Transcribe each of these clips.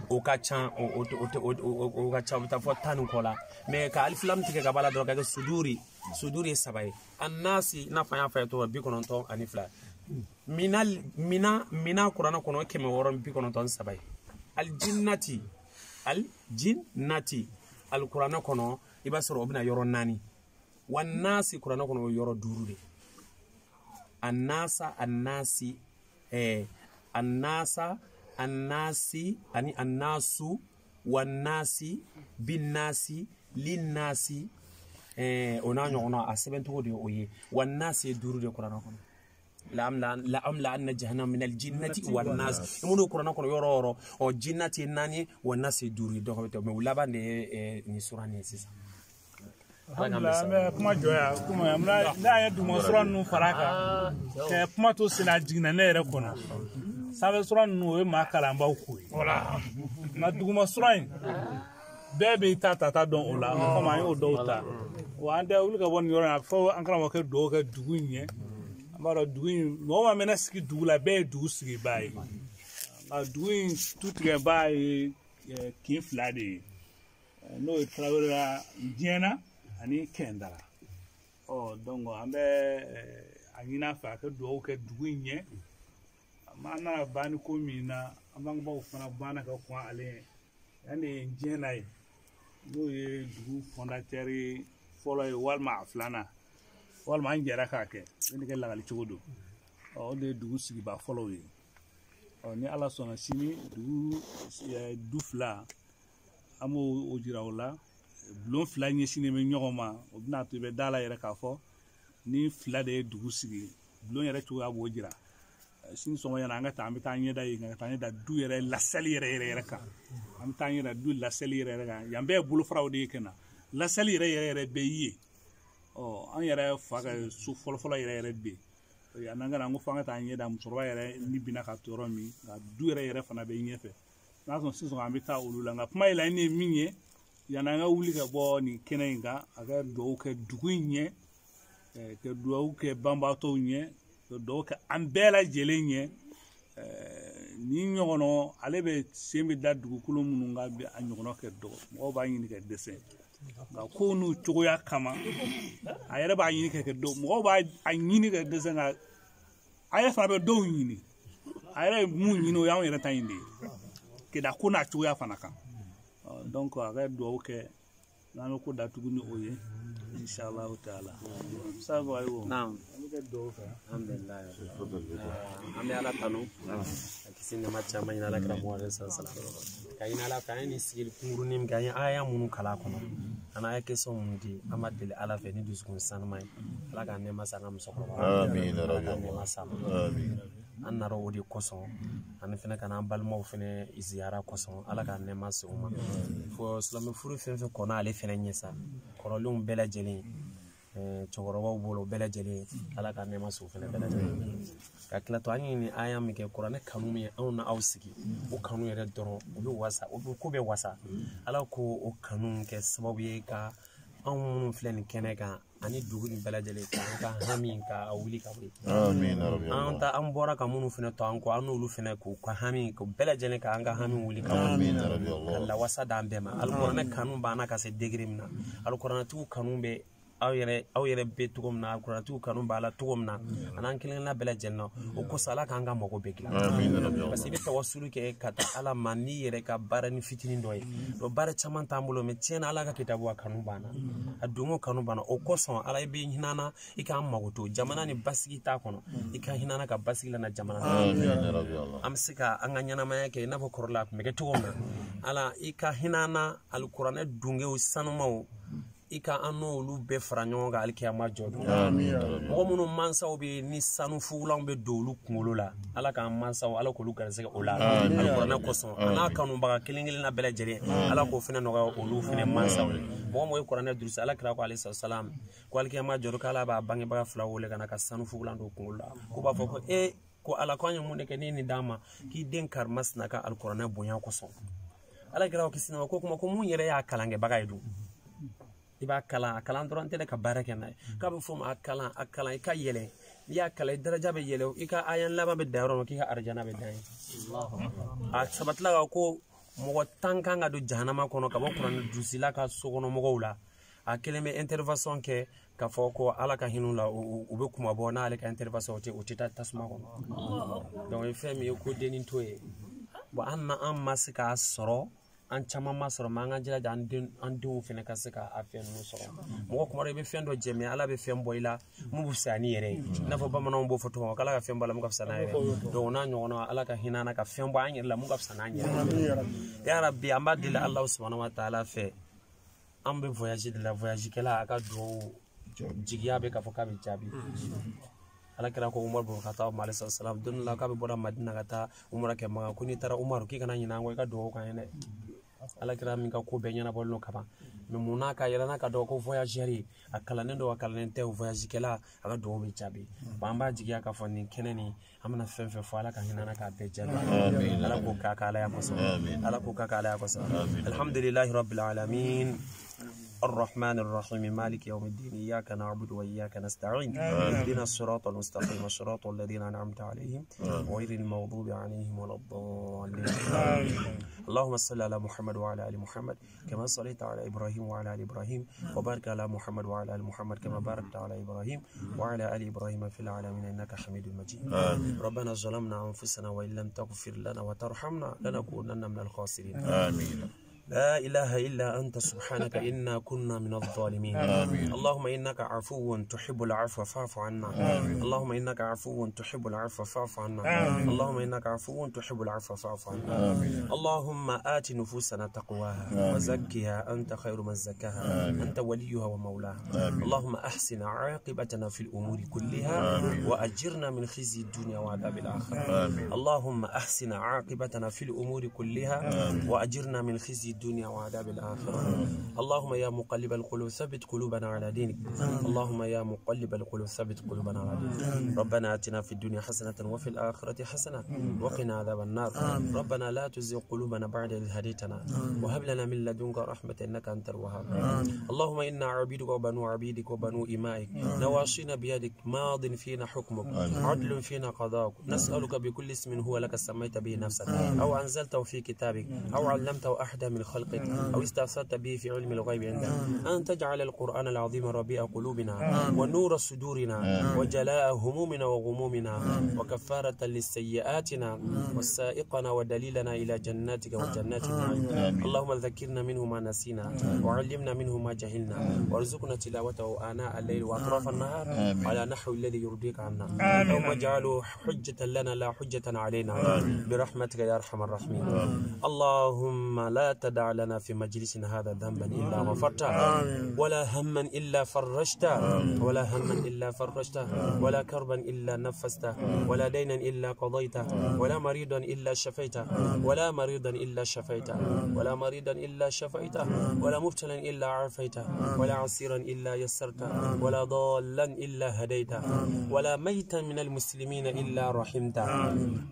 O ka ca, o ka ca, o bɛ taa fɔ 10 ni kɔ la. Mais ka alifilamu tigɛ ka bɔ a la dɔrɔn ka kɛ suduri, suduri ye 3 ye. Annasi, i n'a fɔ an y'a fɔ a ye cogo min, 92. Mina mina mina kuranɛ kɔnɔ 693 ye. Aljinnati, aljinnati alikuranɛ kɔnɔ i b'a sɔrɔ o bɛna yɔrɔ 4. Wa nasi kuranɛ kɔnɔ o yɔrɔ 5 de. Annasa, annasi, annasa, annasi ani annasu, wannasi, binnasi, linnasi, o n'a ɲɔgɔnna a sɛbɛn cogo de ye o ye. Wannasi ye 5 de kuranɛ kɔnɔ. La amla anna jahannama min aljinnati wannas. I minnu kuranɛ kɔnɔ yɔrɔ o yɔrɔ, ɔ jinnati ye 4 ye, wannasi ye 5 ye. Donc mais o laban de ye nin sura nin ye sisan. Alhamdulillah, an bɛ kuma jɔ yan komi n'a ye duguma sura ninnu fara a kan ka kuma to sen na, a jiginna ne yɛrɛ kɔnɔ. Sanfɛ sura ninnu o ye maa kalanbaw ko ye, nka duguma sura in bɛɛ b'i ta ta dɔn o la, komi an y'o dɔw ta. Wa an tɛ wuli ka bɔ nin yɔrɔ in na fo an karamɔgɔkɛ dugawu kɛ dugu in ɲɛ. An b'a dɔn dugu in, mɔgɔ ma mɛnɛ sigi dugu la, bɛɛ ye dugu sigibaa ye. Nka dugu in tutigɛbaa ye kin 2 de ye, n'o ye Tarawelera Diɲɛna ani Kɛndara. Ɔ donc an bɛ a ɲini a fɛ a ka dugawu kɛ dugu in ɲɛ. An nana ban ni ko min na, an bangebaaw fana banna ka kɔn ale ɲɛ. Yan de ye Diɲɛna ye, n'o ye dugu fondateur fɔlɔ ye, walima a filanan, walima an jɛra k'a kɛ ne kɛ lagali cogo don. Ɔ o de ye dugu sigibaa fɔlɔw ye. Ɔ ni Ala sɔnna sini dugu du 2 an b'o jira o la. Bulon 2 ɲɛsinnen bɛ ɲɔgɔn ma, o bɛna to i bɛ da la yɛrɛ k'a fɔ ni 2 de ye dugu sigi, bulon yɛrɛ cogoya b'o jira. Sini sɔgɔma ɲɛna an ka taa, an bɛ taa ɲɛda yen, ka taa ɲɛda du yɛrɛ lasali yɛrɛ yɛrɛ yɛrɛ kan. An bɛ taa ɲɛda du lasali yɛrɛ yɛrɛ kan. Yan bɛɛ ye bolofaraw de ye ka na lasali yɛrɛ yɛrɛ yɛrɛ bɛ ye. Ɔ an yɛrɛ fa ka so fɔlɔfɔlɔ yɛrɛ yɛrɛ bɛ yen. Yan n'an ka na, an ko f'an ka taa ɲɛda musokɔrɔba yɛrɛ ni binna ka to yɔrɔ min, nka du yɛrɛ yɛrɛ fana bɛ ɲɛfɛ. N'a sɔrɔ sisan an bɛ taa olu la. Nka kuma ye laɲini ye min ye, yanni an ka wuli ka bɔ nin kɛnɛ in kan, a ka dugawu kɛ dugu in ɲɛ, ka dugawu kɛ banbaatɔw ɲɛ, ka dugawu kɛ an bɛɛ lajɛlen ɲɛ. Nin ɲɔgɔnna ale bɛ sen bɛ da dugukolo minnu kan bi, a ɲɔgɔnna kɛ dɔgɔ, mɔgɔw b'a ɲini ka dɛsɛ, nka kow n'u cogoya kama a yɛrɛ b'a ɲini ka kɛ dɔw, mɔgɔw b'a ɲini ka dɛsɛ, nka a yɛrɛ fana bɛ dɔw ɲini. A yɛrɛ ye mun ɲini, o y'anw yɛrɛ ta in de ye, keda ko n'a cogoya fana kan. Donc a ka dugawu kɛ n'an bɛ ko datugu ni o ye, inshallah taala. Sabu ayiwa, naam, an bɛ kɛ dugawu kɛ. Alhamdulillah, an bɛ Ala tanu ka kisi nɛɛma caman ɲini Ala kira Muhamadu sallallahu alaihi wasallam, ka ɲini Ala fɛ an ye nin sigili kunkurunin min kɛ, an ye aya minnu kalan a kɔnɔ, an n'a ye question minnu di, an b'a deli Ala fɛ ni dusukun sanuman ye, Ala k'an nɛɛma sa an ka musokɔrɔba, amiina, Ala k'an nɛɛma sa ma, amiina. An nana o de kosɔn, ani fɛnɛ ka n'an balimaw fɛnɛ ziyara kosɔn, Ala k'an nɛɛma se o ma. Fo silamɛ furu fɛn fɛn kɔnɔ ale fɛnɛ ɲɛ sa, kɔrɔlenw bɛɛ lajɛlen, cɛkɔrɔbaw bolo bɛɛ lajɛlen, Ala k'an nɛɛma se o fɛnɛ bɛɛ lajɛlen. Ka tila to an ye nin aya min kɛ, kuranɛ kanu min ye anw na aw sigi, o kanu yɛrɛ dɔrɔn o bɛ wasa, o bɛ ko bɛɛ wasa. Ala k'o o kanu kɛ sababu ye ka anw minnu filɛ nin kɛnɛ kan ani dugu nin bɛɛ lajɛlen k'an ka hami ka wuli ka bɔ yen. Amiina rabbi. An ta an bɔra ka minnu fɛnɛ to an kɔ, an n'olu fɛnɛ k'u ka hami k'u bɛɛ lajɛlen k'an ka hami wuli ka bɔ yen. Amiina rabbi. Ka lawasa d'an bɛɛ ma. Alikuranɛ kanu b'an na ka se degré min na, alikuranɛtigiw kanu bɛ aw yɛrɛ bɛ cogo min na, alikuranɛtigiw kanu b'a la cogo min na, a n'an kelen kelenna bɛɛ lajɛlen na. O kosɔn Ala k'an ka mago bɛɛ dilan. Amiina rabbi. Parce que i bɛ tawasulu kɛ ka taa Ala ma n'i yɛrɛ ka baara ni fitinin dɔ ye. Donc baara caman t'an bolo, mais tiɲɛ na Ala ka kitabu a kanu b'an na, a donko kanu b'an na. O kosɔn Ala i bɛ hinɛ an na, i k'an mago to jamana ni basigi t'a kɔnɔ, i ka hinɛ an na ka basigi lana jamana na. Amiina rabbi. An bɛ se ka an ka ɲɛnamaya kɛ i n'a fɔ kɔrɔla a tun bɛ kɛ cogo min na. Ala i ka hinɛ an na, alikuranɛ dungew sanumaw i ka an n'olu bɛɛ fara ɲɔgɔn kan alikiyama jɔ don. Mɔgɔ minnu mansaw bɛ ni sanu fugulanw bɛ don olu kunkolo la, Ala k'an mansaw Ala k'olu garisɛgɛ o la alikuranɛ kosɔn. A n'a kanubaga kelen kelenna bɛɛ lajɛlen, Ala k'o fɛnɛ nɔgɔya olu fɛnɛ mansaw ye. Mɔgɔ mɔgɔ ye kuranɛ durusi, Ala kira ko alayhi salam ko alikiyama jɔ don k'Ala b'a bangebaga 2 wele ka na ka sanu fugulan don kunkolo la, k'u b'a fɔ ko e ko Ala ko an ye mun de kɛ ne ye nin d'an ma, k'i den karimasina ka alikuranɛ bonya kosɔn. Ala kira ko kisi ma ko kuma ko mun yɛrɛ y'a kalankɛbaga ye dun, i b'a kalan, a kalan dɔrɔn tɛ dɛ ka baara kɛ n'a ye, k'a bɛ fɔ o ma a kalan, a kalan i ka yɛlɛ, n'i y'a kalan i daraja bɛ yɛlɛ, i ka aya laban bɛ dan yɔrɔ min k'i ka arijana bɛ dan yen. A sabatila ka ko Mɔgɔ 10 kan ka don jahanama kɔnɔ ka bɔ kuranɛ durusila ka sokɔnɔmɔgɔw la. A kelen bɛ intervention kɛ k'a fɔ ko ala ka hinɛ la u bɛ kuma bɔ n'ale ka intervention o tɛ taa tasuma kɔnɔ. Donc fɛn min ye ko dennin to ye. Bon an na an ma se k'a sɔrɔ, an caman ma sɔrɔ, mais an ka jilaja an denw fana ka se k'a fɛn ninnu sɔrɔ. Mɔgɔ kuma dɔ i bɛ fɛn dɔ jɛ mais ala bɛ fɛn bɔ i la mun bɛ fisaya n'i yɛrɛ ye. I n'a fɔ bamananw b'o fɔ cogo min k'ala ka fɛn bɔ a la mun ka fisa n'a yɛrɛ ye. Donc o n'a ɲɔgɔnna ala ka hinɛ an na ka fɛn bɔ an yɛrɛ la mun ka fisa n'an yɛrɛ ye. Ya Rabbi an b'a deli Alahu subahana wa taala fɛ. An bɛ voyage de la, voyage kɛla a ka duwawu jigiya bɛ k'a fɔ k'a bɛ jaabi. Ala kɛra ko Umaru bin Khattab alayhi salam don dɔ la k'a bɛ bɔra Madina ka taa Umara kɛ Makan ko n'i taara Umaru k'i kana ɲinɛ an kɔ i ka duwawu k'an ye dɛ. Ala kɛra min ka ko bɛɛ ɲɛnabɔlen don kaban. Mais mun n'a ka yɛlɛ n'a ka dɔn ko voyageur a kalannen don a kalannen tɛ voyage kɛla a ka duwawu bɛ jaabi. Bon an b'a jigiya k'a fɔ nin kɛnɛ nin an bɛna fɛn fɛn fɔ ala ka hinɛ k'a bɛɛ jaabi. Ala k'o k'a ka Ala ya kosɔn. Ala k'o k'a ka Ala ya kosɔn. Alhamdulillahi rabbil alamin. الرحمن الرحيم مالك يوم الدين إياك نعبد وإياك نستعين اهدنا الصراط المستقيم صراط الذين أنعمت عليهم غير المغضوب عليهم ولا الضالين. اللهم صل على محمد وعلى آل محمد كما صليت على إبراهيم وعلى آل إبراهيم وبارك على محمد وعلى آل محمد كما باركت على إبراهيم وعلى آل إبراهيم في العالمين إنك حميد مجيد. ربنا ظلمنا أنفسنا وإن لم تغفر لنا وترحمنا لنكونن من الخاسرين. آمين. لا إله إلا أنت سبحانك إنا كنا من الظالمين. آمين. اللهم إنك عفو تحب العفو فاعف عنا. آمين. اللهم إنك عفو تحب العفو فاعف عنا. آمين. اللهم إنك عفو تحب العفو فاعف عنا. آمين. اللهم آت نفوسنا تقواها. آمين. وزكها أنت خير من زكاها. آمين. أنت وليها ومولاها. آمين. اللهم أحسن عاقبتنا في الأمور كلها. آمين. وأجرنا من خزي الدنيا وعذاب الآخرة. آمين. اللهم أحسن عاقبتنا في الأمور كلها. آمين. وأجرنا من خزي الدنيا وعذاب الآخرة. اللهم يا مقلب القلوب ثبت قلوبنا على دينك. اللهم يا مقلب القلوب ثبت قلوبنا على دينك. ربنا آتنا في الدنيا حسنة وفي الآخرة حسنة وقنا عذاب النار. ربنا لا تزغ قلوبنا بعد إذ هديتنا وهب لنا من لدنك رحمة إنك أنت الوهاب. اللهم إنا عبيدك وبنو عبيدك وبنو إمائك نواصينا بيدك ماض فينا حكمك عدل فينا قضاؤك نسألك بكل اسم هو لك سميت به نفسك أو أنزلته في كتابك أو علمته أحدا من خلقك أو استأثرت به في علم الغيب عندك أن تجعل القرآن العظيم ربيع قلوبنا ونور صدورنا وجلاء همومنا وغمومنا وكفارة لسيئاتنا وسائقنا ودليلنا إلى جناتك وجنات النعيم. اللهم ذكرنا منه ما نسينا وعلمنا منه ما جهلنا وارزقنا تلاوته آناء الليل وأطراف النهار على نحو الذي يرضيك عنا. اللهم اجعله حجة لنا لا حجة علينا برحمتك يا أرحم الراحمين. اللهم لا تدع لنا في مجلسنا هذا ذنبا إلا غفرته ولا هما إلا فرجته ولا هما إلا فرجته ولا كربا إلا نفسته ولا دينا إلا قضيته ولا مريضا إلا شفيته ولا مريضا إلا شفيته ولا مريضا إلا شفيته ولا مبتلا إلا عافيته ولا عسيرا إلا يسرته ولا ضالا إلا هديته ولا ميتا من المسلمين إلا رحمته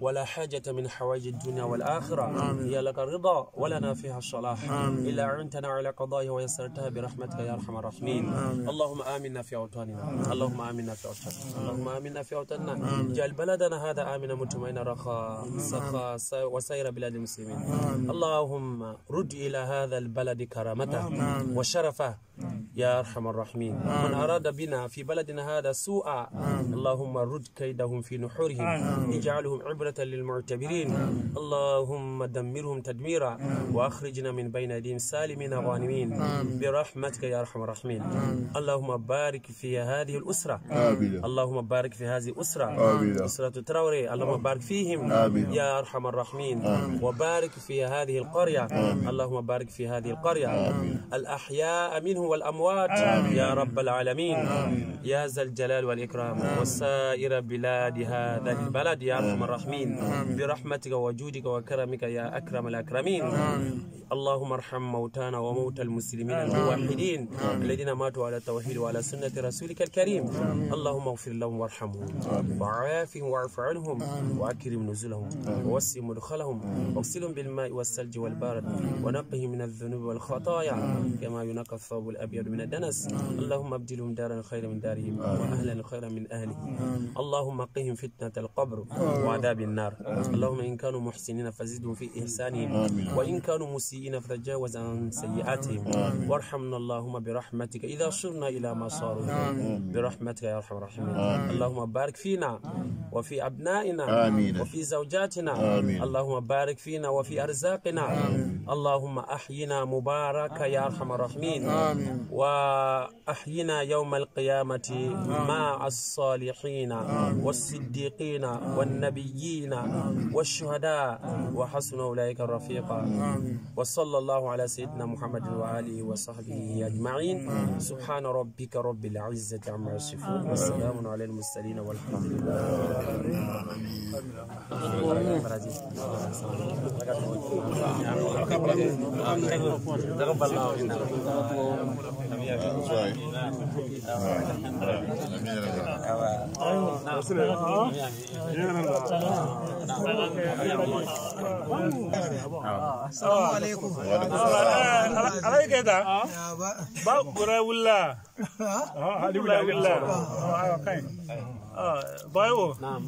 ولا حاجة من حوائج الدنيا والآخرة هي لك الرضا ولنا فيها الصلاح إلا أعنتنا على قضائه ويسرتها برحمتك يا أرحم الراحمين. اللهم آمنا في أوطاننا. اللهم آمنا في أوطاننا. اللهم آمنا في أوطاننا. اجعل بلدنا هذا آمنا مطمئنا رخاء سخاء وسائر بلاد المسلمين. اللهم رد إلى هذا البلد كرامته وشرفه يا أرحم الراحمين. من أراد بنا في بلدنا هذا سوءا اللهم رد كيدهم في نحورهم اجعلهم عبرة للمعتبرين. اللهم دمرهم تدميرا وأخرجنا من بين أيديهم سالمين غانمين برحمتك يا أرحم الراحمين. اللهم بارك في هذه الأسرة. اللهم بارك في هذه الأسرة أسرة تراوري. اللهم بارك فيهم يا أرحم الراحمين. وبارك في هذه القرية. اللهم بارك في هذه القرية الأحياء منهم والأموات يا رب العالمين. يا ذا الجلال والإكرام وسائر بلاد هذا البلد يا أرحم الراحمين برحمتك وجودك وكرمك يا أكرم الأكرمين. اللهم ارحم موتانا وموتى المسلمين الموحدين الذين ماتوا على التوحيد وعلى سنة رسولك الكريم. اللهم اغفر لهم وارحمهم وعافهم واعف عنهم وأكرم نزلهم ووسع مدخلهم واغسلهم بالماء والثلج والبرد ونقهم من الذنوب والخطايا كما ينقى الثوب الأبيض من الدنس. اللهم ابدلهم دارا خيرا من دارهم وأهلا خيرا من أهلهم. اللهم قهم فتنة القبر وعذاب النار. اللهم إن كانوا محسنين فزدهم في إحسانهم، وإن كانوا مسيئين فتجاوز عن سيئاتهم، وارحمنا اللهم برحمتك إذا صرنا إلى ما صاروا برحمتك يا أرحم الراحمين. اللهم بارك فينا وفي أبنائنا وفي زوجاتنا. اللهم بارك فينا وفي أرزاقنا. اللهم أحينا مبارك يا أرحم الراحمين، وأحينا يوم القيامة مع الصالحين والصديقين والنبيين والشهداء وحسن أولئك الرفيقا. وصلى الله على سيدنا محمد وآله وصحبه أجمعين. سبحان ربك رب العزة عما يصفون، والسلام على المرسلين والحمد لله. السلام عليكم. عليك كده ولا ولا بايو. نعم.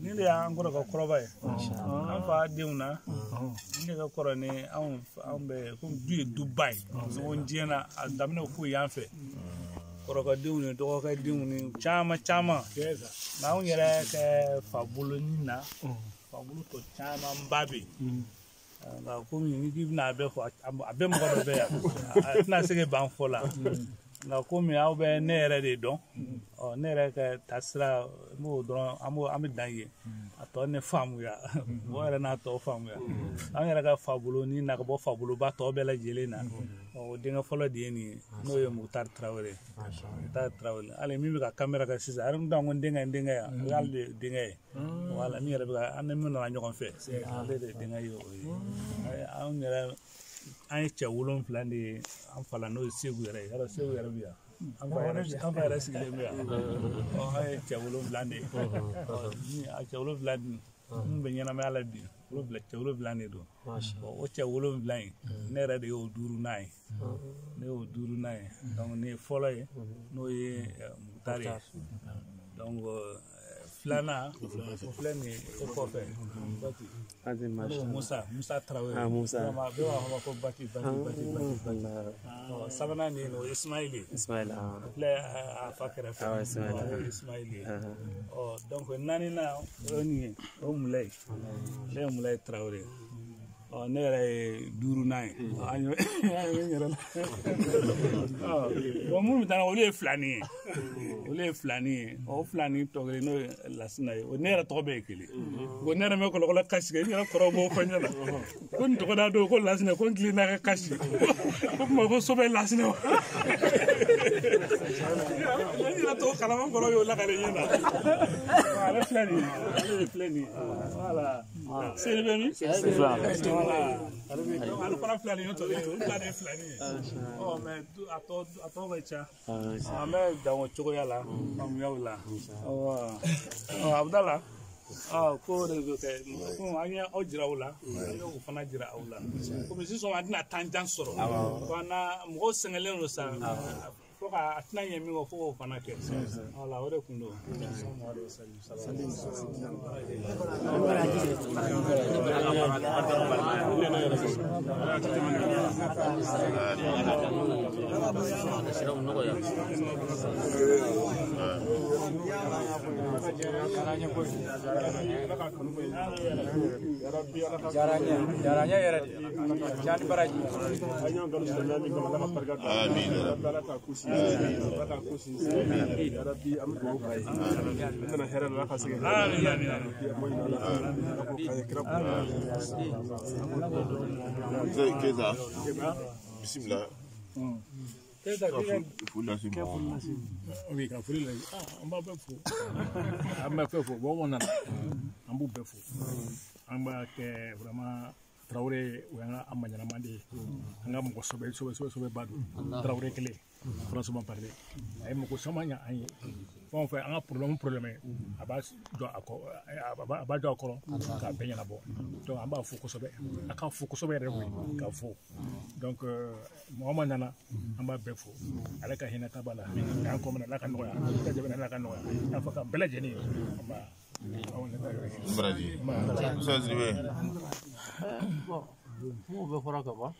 Ni de y'an kɔrɔ ka kɔrɔba ye, an fa denw na, ni ne ka kɔrɔ ni anw bɛ komi du ye duba ye, ko diɲɛ na a daminɛ foyi y'an fɛ, kɔrɔkɛdenw ni dɔgɔkɛdenw ni caman caman, nka anw yɛrɛ kɛ fabolonin na, fabolo tɔ camanba bɛ yen, nka komi ni k'i bɛna a bɛɛ fɔ, a bɛɛ mɔgɔ dɔ bɛ yan, a tɛna se ka ban fɔ la. Nka komi aw bɛ ne yɛrɛ de dɔn, ne yɛrɛ ka taasira n b'o dɔrɔn, an bɛ dan yen, a tɔ ne faamuya, mɔgɔ yɛrɛ n'a tɔ faamuya. An yɛrɛ ka fabolo ni na ka bɔ faboloba tɔ bɛɛ lajɛlen na, o denkɛ fɔlɔ de ye nin ye, n'o ye Mukutari Tarawele. Mukutari Tarawele, hali min bɛ ka kamera kɛ sisan, hali n ko n denkɛ n denkɛ yan, o y'ale de denkɛ ye, wala min yɛrɛ bɛ ka an ni min nana ɲɔgɔn fɛ, ale de denkɛ ye o ye. Anw yɛrɛ an ye cɛ 7 de ye an fa la, n'o ye Segu yɛrɛ ye, yarɔ Segu yɛrɛ bɛ yan, an fa yɛrɛ sigilen bɛ yan, an ye cɛ 7 de ye, a cɛ 7 dun mun bɛ ɲɛnamaya la bi, cɛ 7 de don. O cɛ 7 in, ne yɛrɛ de y'o 5nan ye, ne y'o 5nan ye, donc ne ye fɔlɔ ye, n'o ye Mukutari ye, donc filanan o filɛ nin ye o kɔfɛ Bati, Musa Tarawele, bɛɛ b'a fɔ ko Bati Bati Bati Bati. Sabanan nin o ye Ismaili ye, o filɛ a fa kɛrɛfɛ, o ye Ismaili ye. Donc naaninan o ye nin ye, o ye Mulayi, ne ye Mulayi Tarawele ye. Ne yɛrɛ ye 5nan ye, an ye n yɛrɛ la. Bon minnu bɛ taa olu ye filanin ye, olu ye filanin ye, o filanin tɔ kelen n'o ye Lasina ye, o ne yɛrɛ tɔgɔ bɛɛ ye kelen. Ko ne yɛrɛ bɛ kɔlɔkɔlɔ kasi kɛ, n yɛrɛ kɔrɔ b'o fɔ n ɲɛna, ko n tɔgɔ da don ko Lasina, ko n tilenna ka kasi, ko kuma ko so bɛ Lasina wa. N yɛrɛ tɔgɔ kalama kɔrɔ y'o lakale ɲɛna. Ale filɛ nin ye, ale de filɛ nin ye, voilà. Seli bɛ min? Voilà. Ale fana filanin ye tɔ ye, olu fila de ye filanin ye. Mɛ a tɔ ka ca. An bɛ dan o cogoya la, faamuyaw la. Abudala, ko de bɛ kɛ, komi an ye aw jira aw la, an y'o fana jira aw la. Komi sisan an tɛna tan jan sɔrɔ, ko an na mɔgɔw sɛgɛnlen don sa, fo ka a tɛna ɲɛ min kɔ fo k'o fana kɛ. Wala o de kun don. Bismillah. Oui, ka foli la, an b'a bɛɛ fo, an b'a bɛɛ fo, mɔgɔ nana, an b'u bɛɛ fo, an b'a kɛ vraiment Tarawele o y'an ka maɲanama de ye, an ka mɔgɔ sɔbɛ sɔbɛ sɔbɛ sɔbɛba don, Tarawele kelen, franchement parler, a ye mɔgɔ caman ɲɛ an ye, Fɛn o fɛn an ka problème ye, a b'a jɔ a kɔ, a b'a jɔ a kɔrɔ k'a bɛɛ ɲɛnabɔ. Donc an b'a fo kosɛbɛ, a ka fo kosɛbɛ yɛrɛ koyi, k'a fo. Donc mɔgɔ ma nana, an b'a bɛɛ fo. Ale ka hinɛ ta b'a la, k'an kɔ minɛ, Ala ka nɔgɔya, ka jamana Ala ka nɔgɔya, an fɔ ka bɛɛ lajɛlen ye. An b'a Baraji. Musa Sidibe. Bon, kumaw bɛɛ fɔra ka ban.